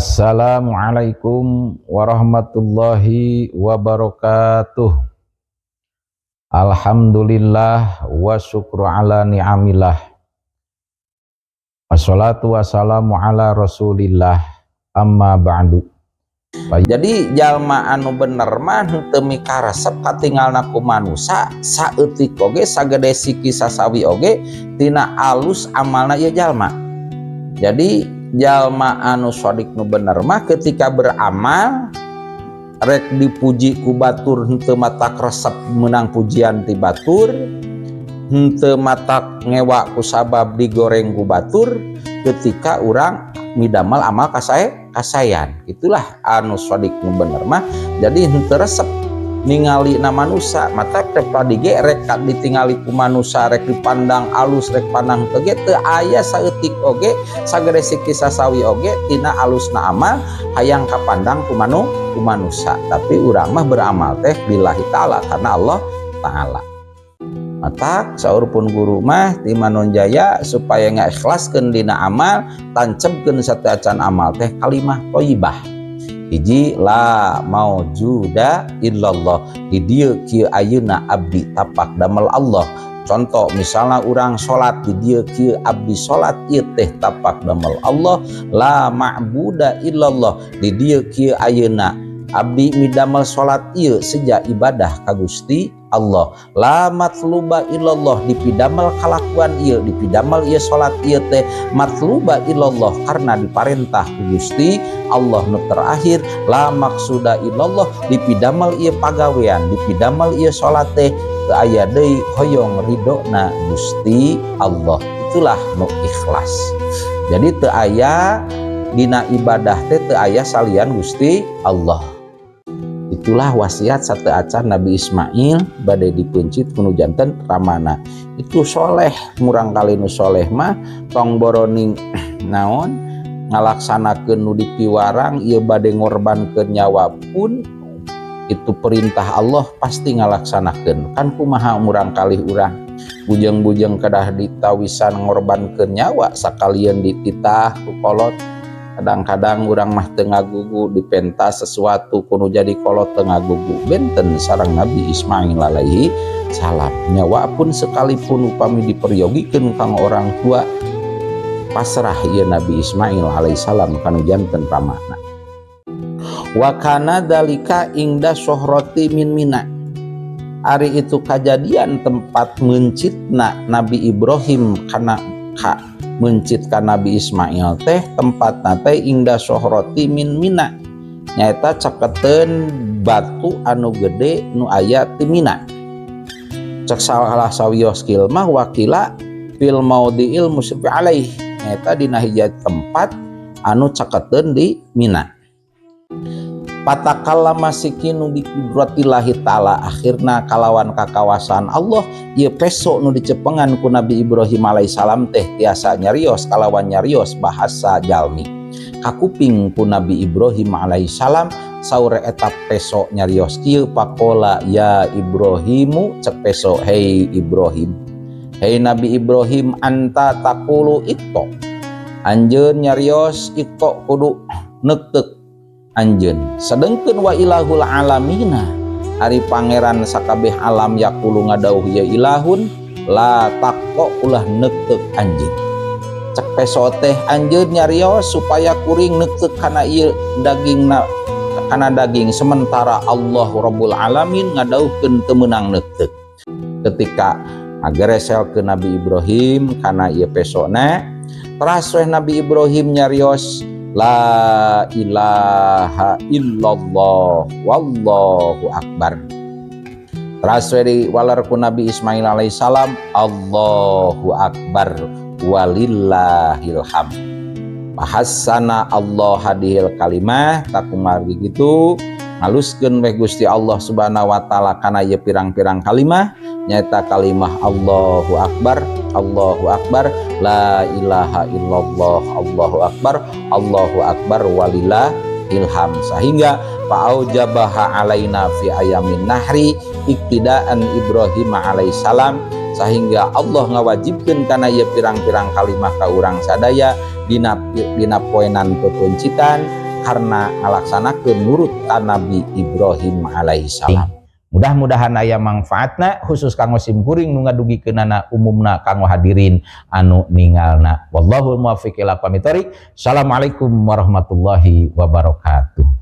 Assalamualaikum warahmatullahi wabarakatuh. Alhamdulillah wa syukru ala ni'amillah. Wassalatu wassalamu ala rasulillah, amma ba'du. Jadi jalma anu bener mah henteu mikaresep katingalna ku manusa saeutik oge, sagede siki sasawi oge, tina alus amalna ieu jalma. Jadi jalma anu sodik nu bener mah ketika beramal, rek dipuji ku batur henteu matak resep menang pujian ti batur, henteu matak ngewa ku sabab digoreng ku batur ketika urang midamel amal kasae kasayan. Itulah anu sodik nu bener mah. Jadi henteu resep ningali na manusa. Mata tadi ge rek ditingali ku manusa, rek dipandang alus, rek pandang teu ge, teu aya saeutik oge, sagede siki sasawi oge, tina alusna amal hayang kapandang ku manusa. Tapi urang mah beramal teh lillahi ta'ala, karena Allah ta'ala. Matak saur pun guru mah di Manonjaya, supaya ngaikhlaskeun dina amal, tancebkeun sateuacan amal teh kalimah thayyibah. Hiji, la maujuda illallah, di dieu kieu ayeuna abdi tapak damel Allah. Contoh misalnya urang salat, di dieu kieu abdi salat ieu teh tapak damel Allah. La ma'buda illallah, di dieu kieu ayeuna abdi midamel salat ieu seja ibadah ka Gusti Allah. La matluba illallah, dipidamel kalakuan ieu, dipidamel ieu salat ieu teh matluba illallah, karena diparentah ku Gusti Allah. Nu terakhir, la maksuda illallah, dipidamel ieu pagawean, dipidamel ieu salat teh teu aya deui hoyong ridona Gusti Allah. Itulah nu ikhlas. Jadi teu aya dina ibadah teh, teu aya salian Gusti Allah. Itulah wasiat sateuacan Nabi Ismail bade dipeuncit ku nu janten ramana. Itu soleh. Murangkalih nu soleh mah tong boroning naon ngalaksanakeun nu dipiwarang ieu, bade ngorbankeun nyawa pun itu perintah Allah pasti ngalaksanakeun. Kan kumaha murangkalih urang, bujeng-bujeng kedah ditawisan ngorbankeun nyawa sakalian dititah ku kolot. Kadang-kadang urang mah teu ngagugu, dipentas sesuatu ku nu jadi kolot teu ngagugu. Benten sareng Nabi Ismail alaihi salam, nyawa pun sekalipun upami diperyogikeun kang orang tua, pasrah ieu Nabi Ismail alaihi salam kanu janten ramana. Wa kana dalika ingda sohroti min Mina. Ari itu kajadian tempat mencitna Nabi Ibrahim kana ka mencit ka Nabi Ismail teh, tempat teh ingda sohroti min Mina, nyaeta caketeun batu anu gede nu aya ti Mina. Cek salah sawios qil mah, waqila fil maudhi'il musyrif alaih, nyaeta dina hiji tempat anu caketeun di Mina. Patakallama sikinu biqudratillahi ta'ala, akhirna kalawan kakawasan Allah ieu peso nu dicepengan ku Nabi Ibrahim alaihissalam teh tiasa nyarios kalawan nyarios bahasa jalmi, kakuping ku Nabi Ibrahim alaihissalam. Saur eta peso nyarios kieu, faqola ya Ibrahimu, cek peso, "Hei Ibrahim, hei Nabi Ibrahim, anta taqulu iqtha', anjeun nyarios iqtha', kudu neukteuh anjeun, sedengkeun wa ilahul alamina, ari pangeran sakabeh alam, yaqulu ngadawuh ya ilahun, la taqtha', ulah neukteuh anjeun." Cek peso teh, "Anjeun nyarios supaya kuring neukteuh kana ieu daging na, kana daging, sementara Allah Rabbul Alamin ngadawuhkeun teu meunang neukteuh." Ketika ngageresel ke Nabi Ibrahim kana ieu pesona, teras weh Nabi Ibrahim nyarios la ilaha illallah wallahu akbar. Teras we diwaler ku Nabi Ismail alaihissalam, Allahu akbar walillahilham. Fahassana Allah hadihil kalimah, tah kumargi gitu ngaluskeun weh Gusti Allah Subhanahu wa taala kana ieu pirang-pirang kalimah, nyaeta kalimah Allahu akbar, Allahu akbar, la ilaha illallah, Allahu akbar, Allahu akbar walillahilham, sehingga fa'aujabaha alaina fi ayamin nahri iktidaan Ibrahim alaihissalam, sehingga Allah ngawajibkeun kana ieu pirang-pirang kalimah ka urang sadaya dina dina poenan pepeuncitan. Karena ngalaksanakeun nurut ka Nabi Ibrahim alaihi salam. Mudah-mudahan aya manfaatna, khusus kanggo sim kuring nu ngadugikeunana, umumna kanggo hadirin anu ningalna. Wallahul muwaffiq ila aqwamit thoriq. Assalamualaikum warahmatullahi wabarakatuh.